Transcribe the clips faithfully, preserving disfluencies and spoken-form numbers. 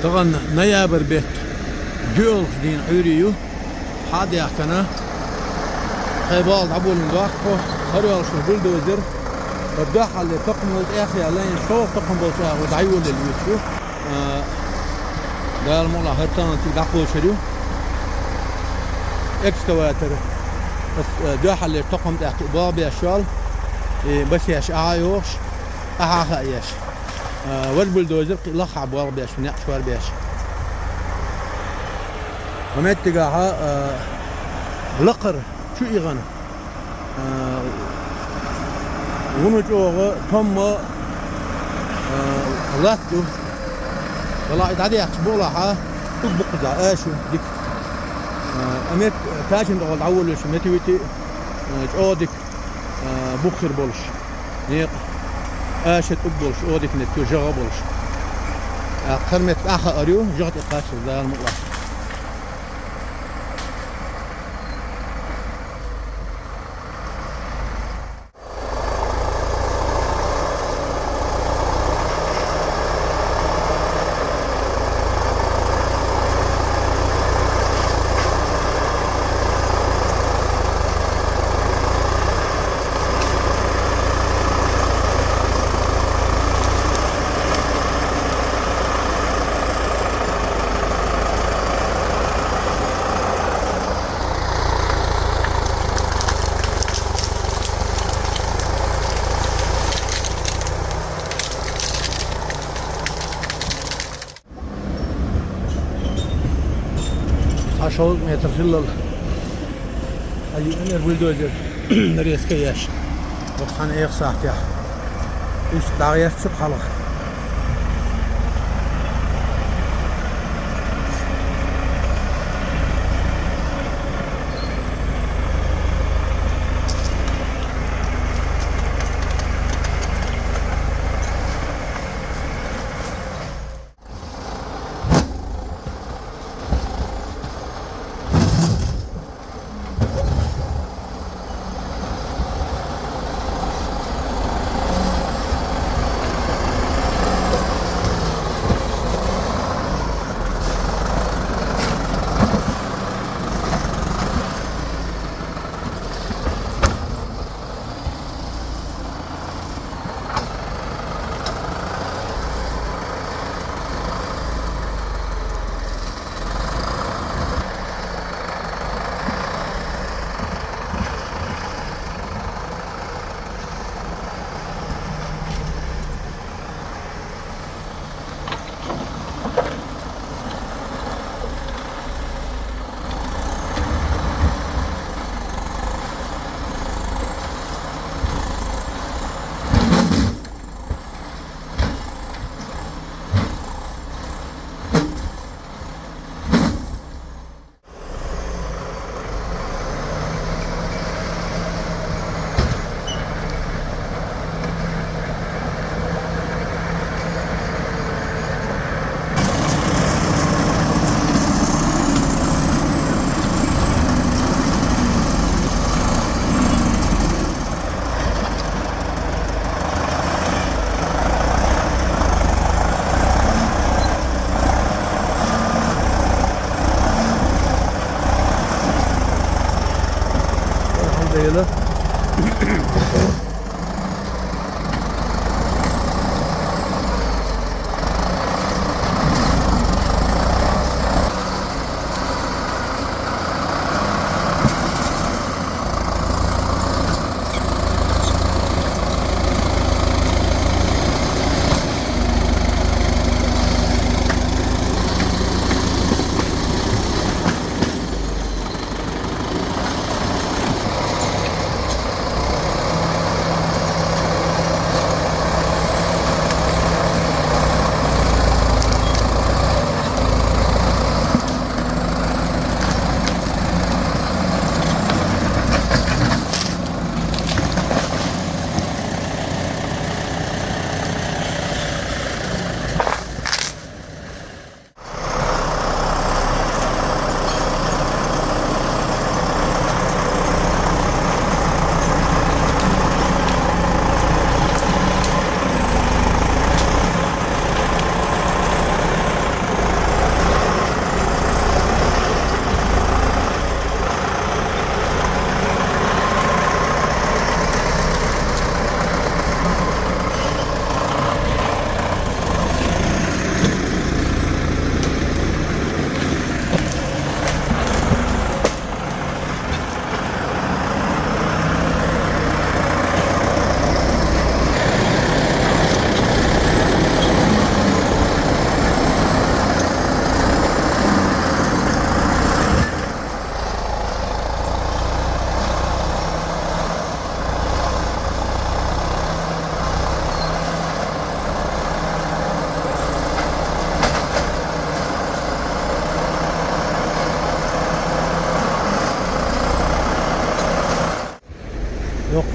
Тахана ноябрь бетта, доьалгӀачу дийнахь Ӏуьйре ю, хьа а даьхкина, тхайн балха дӀаболийна доккху, хӀара йолуш бульдозер, хӀара дуьххьарлера токхам болчу тӀехь а яьлла, шолгӀа токхам болчу тӀехь дӀайолаелла юьйцуш ю. А, Дала мукъ лахь, хӀара тахана цига дӀакхочур ю. Экскаватор, ас, а, дуьххьарлера токхам тӀехь кхин болх беш йолу, и басеш ахьа а йохуш, ахьа а хаа еш. А, важа бульдозер кхин лахахь болх беш, некъ чор беш. Ткъа меттигахь, а, лакхара чу эгӀана, а, вуно чӀогӀа томма, а, латта ду. Вала и дӀадаьккхича бу лахахь, уг бу кхузахь, аша ю дика. А, амет, тачанна тӀехула дӀаволлуш, метта вити, а, чӀогӀа дика. А, бух хир болуш. Некъа аша тӀуг болуш, одитнет чу жагӀа болуш. А, кхара меттиг ахьа ар ю, жагӀа тӀе кхаччалц, Дала мукъ лахь. Цхьа шовзткъа метр хиллал, хьан юкъанера бульдозер резко еш. Воккха цхьана эха сахьтехь. Иштта дӀагӀерта цу хьалха.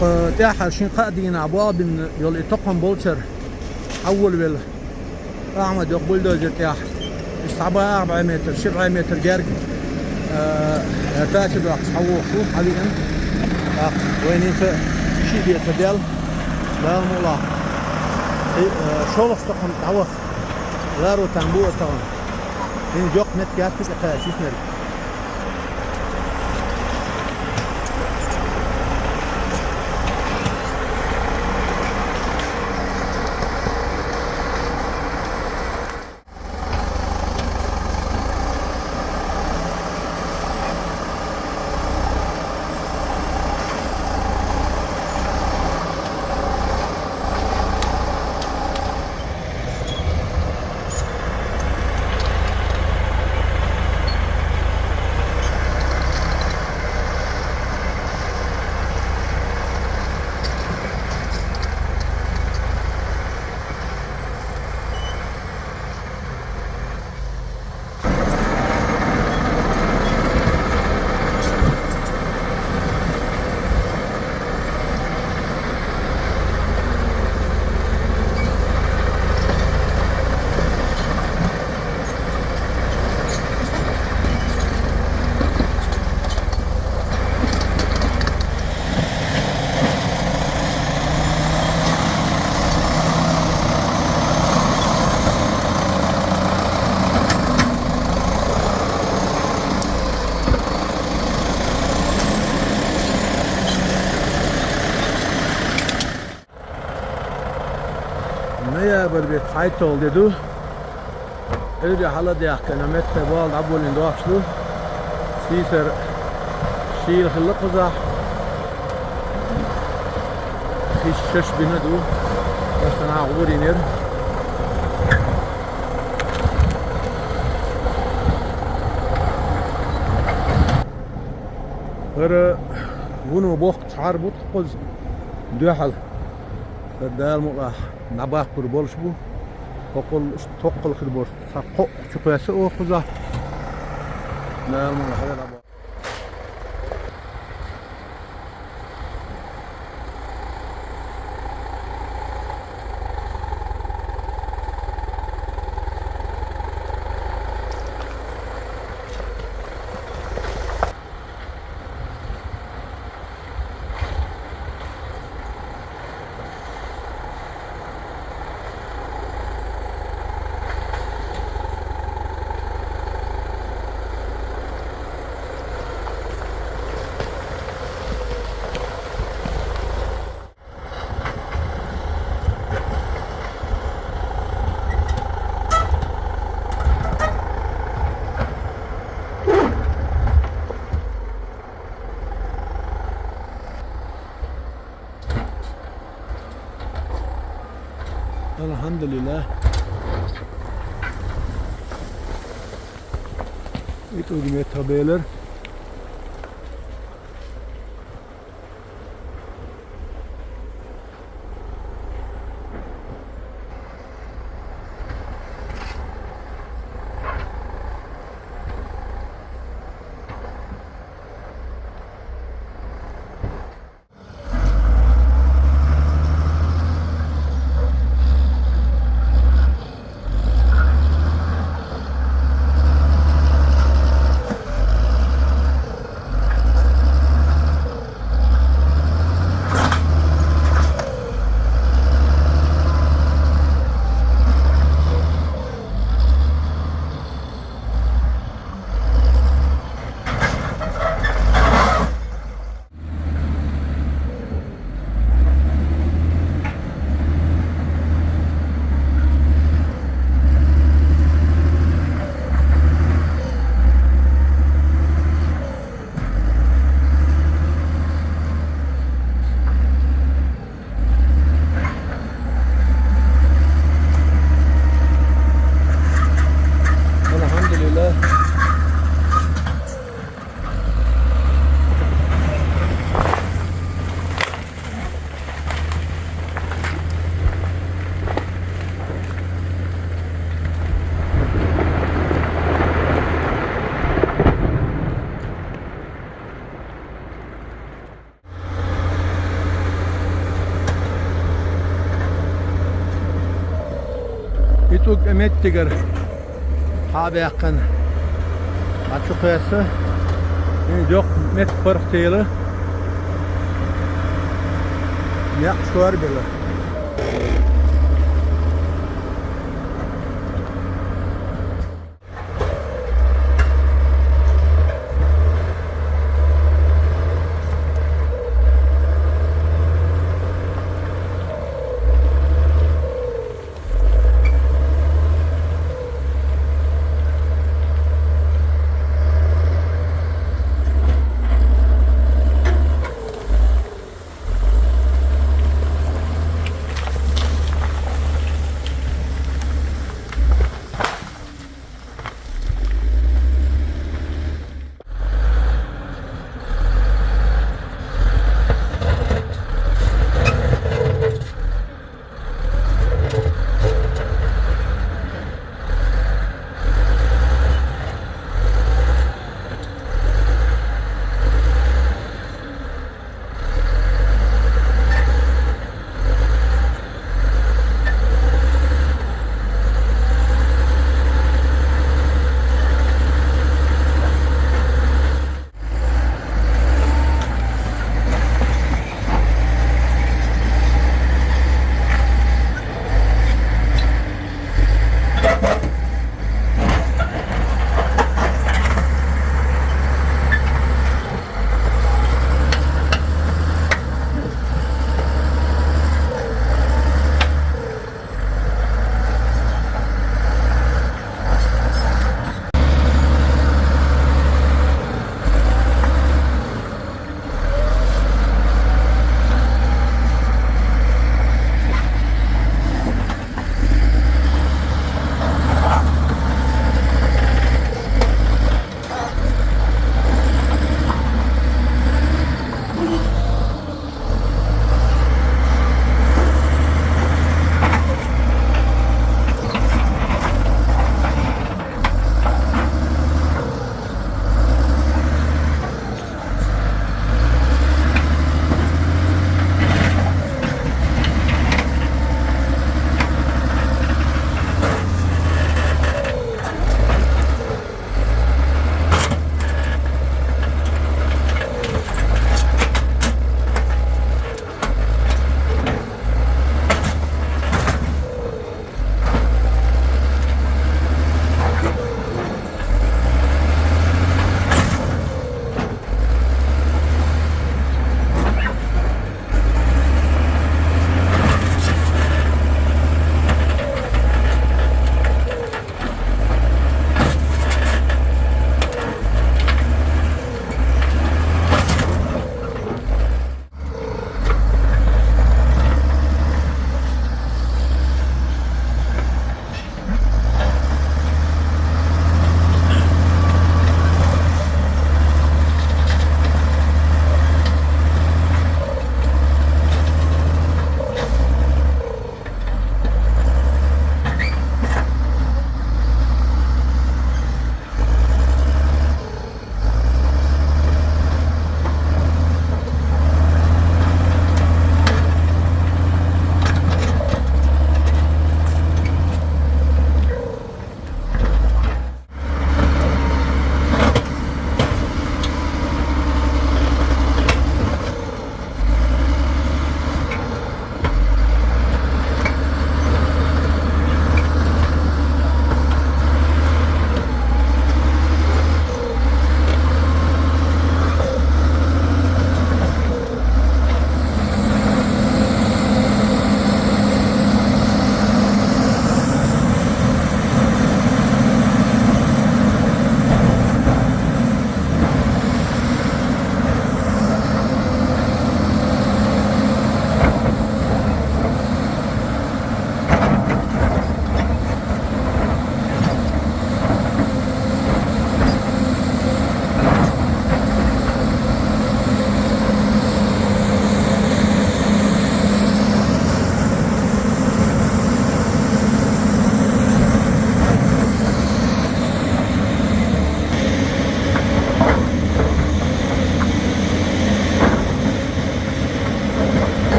Э, тӀехьа шин-кхаа дийнахьа болх бина йолу и токхам болчара хьаволавелла Ахьмад йоккха бульдозер тӀехь. Иштта цхьа бӀе арбӀи метр, ши бӀе метр герга, э, тача дохкуш хьавогӀуш ву, хьавиъна. ТӀаккха вайна хӀинца шиъ бен ца даьлла, Дала мукъ лахь. И, э, шолгӀа токхам дӀаваха ларо тахана бу аса тахана. ХӀинца йоккха меттиг яц кхуза кхаьчна йиснарг. Ноябрь беттан цхьайтталгӀа де ду. Ӏуьйре хьала а даьхкина, метта болх дӀаболийна дохкуш ду. Сийсара шийла хилла кхузахь. Хиш шаьш бина ду. Аса нагӀа гӀур йинера. ХӀара вуно бохкучу хьара бу тхо кхуза дуьхьал. ХӀара Дала мукъ лахь дӀабаккхар болуш бу. ХӀокхул, токкхал хир болуш цхьа кхоъ чу кхоьссина оха кхузахь. Дала мукъ лахь хьалха дӀабаккхар. Алхьамдулиллах. ИтӀугу метта белира. Туг эметтигэр хьаабаьккхана. Ачу кхеса. Ин дёх мет пархтела. Мякъ шуар била.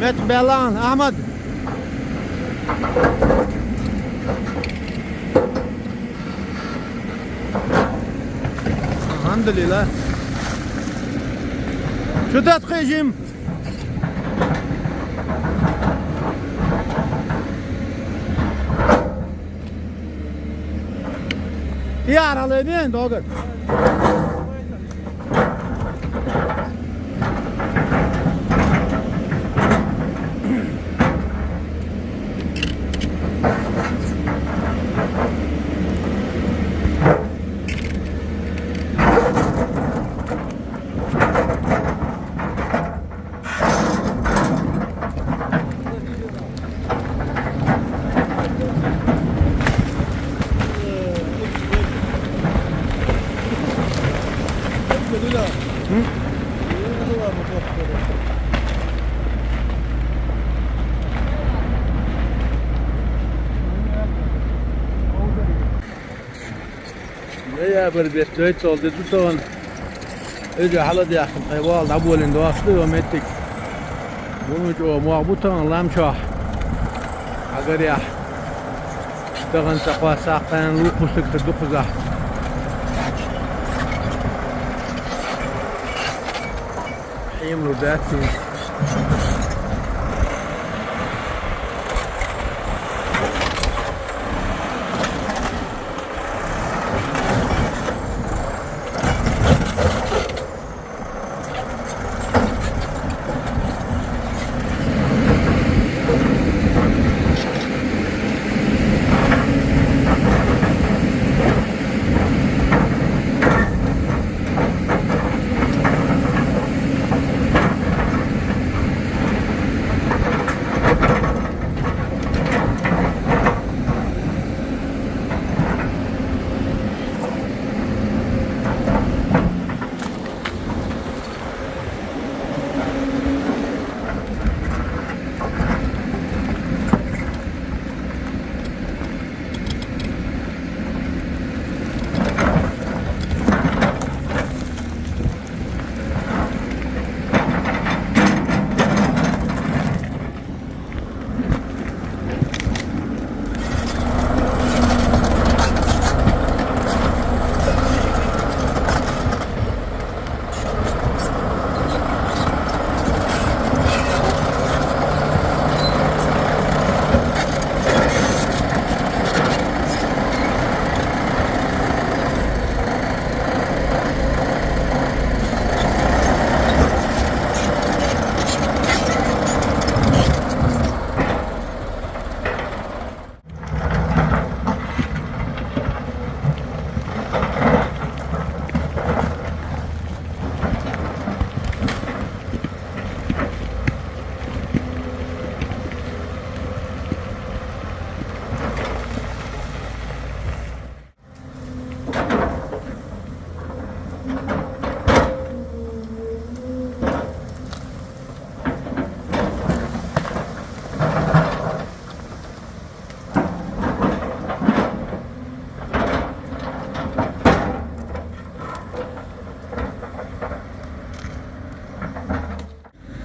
Metr bellan, Ahmad. Elhamdülillah. Şu tatlı yiyeyim. Diğer alayım, doğru. Ноябрь бетта вайца вала де ду тахана. Уж хьалха даьккхина тхай вала дӀаболийна дош да, йо меттиг. Бу мича оха мох бу тахана лам чохь. Хьагарехь. Тахана ца кхоссаккхана лу кху сагатара дукхазахь. Хьемало дац иза.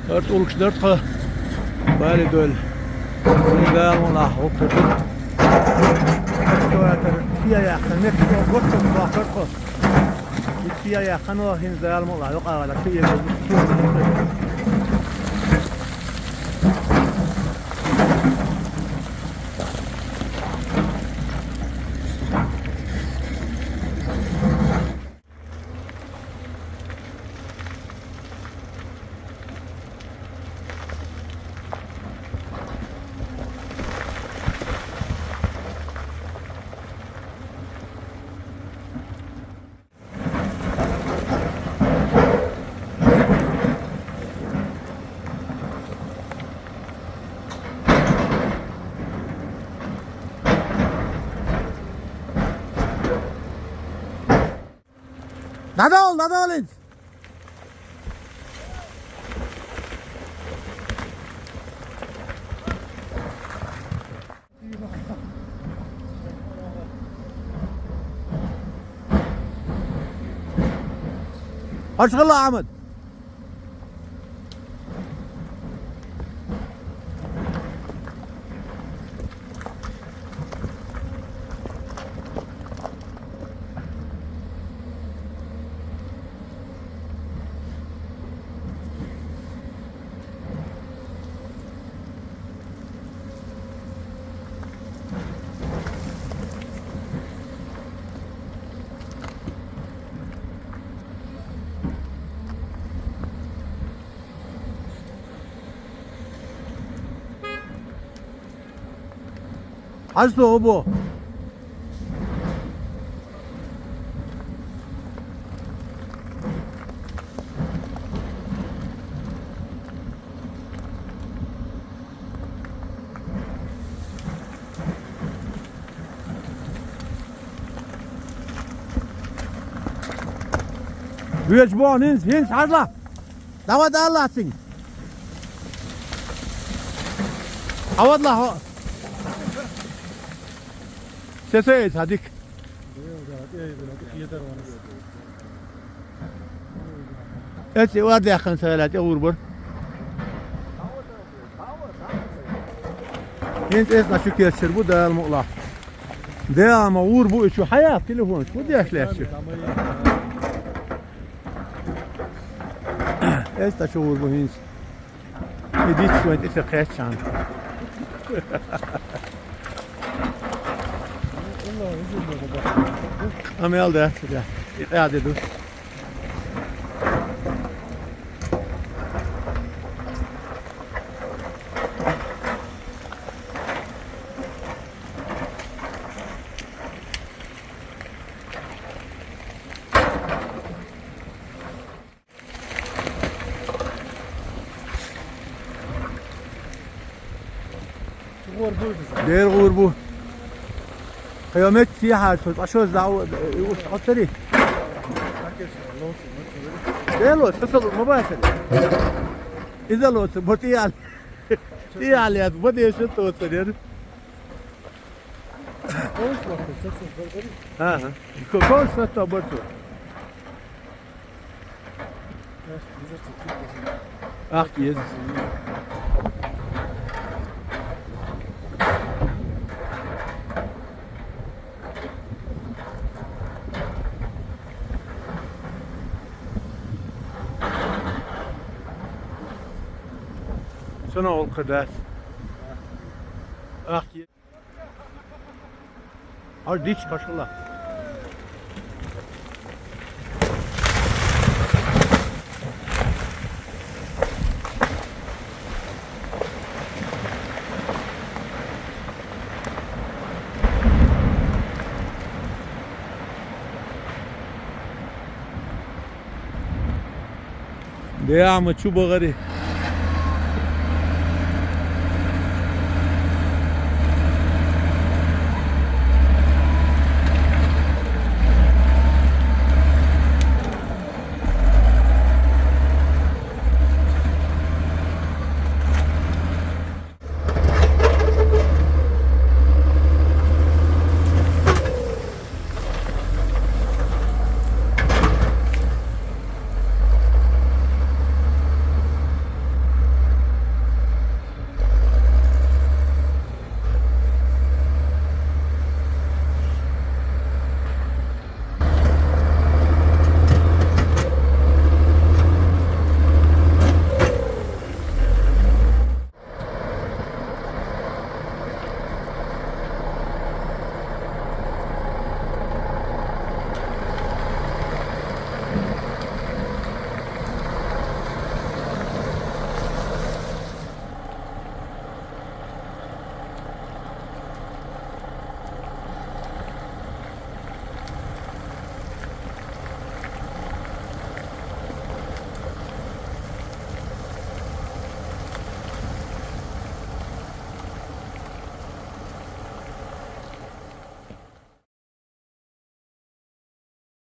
Дорт улгаш дара тхо, Бали доьлла. Дала мукъ лахь, гӀуллакх хир ду. Экскаватор сий яьккхина, метр гуттар а бохкар тхо. Итт сий яьккхина, хӀинца Дала мукъ лахь, юкъа гӀала, ши эгӀаза. ДӀадовла, дӀадовла хӀинца! Хьо чу хила, Ахьмад! Хьажа со, Ӏобо. Вуьйцуш боху, хӀинца, хӀинца хьажал. Давай, далла цинга. Хьавадал хьо. Се ца яйта хьан дика? Эцци ор даьккхина ца хилча, тӀе гӀур бара. ХӀинца эцци дӀа чу керчар бу, Дала мукъ лахь. Дала ма гӀур бу и чу, хьаяха телефонаш, фу деш лаьтташ. Эцци дӀа чу гӀур бу хӀинца. И дитт вайн тӀе ца кхаьчча хьан. Къамел дац, да. И къаьхьа де ду. ДерригӀур бу. Кхайомет сехьа, со цкъа шозза дӀа у-, уьш Ӏоттари. Дело, со, со ма бацари. Иза лоцу, бо тӀе ял. ТӀе ял яц, бо деша тоцари. Ага. Ко-, кого сатта бацо? Ах, еза. Шуна гӀулакх дац. Ах, ар дичи кашала. Де ама чубагъари.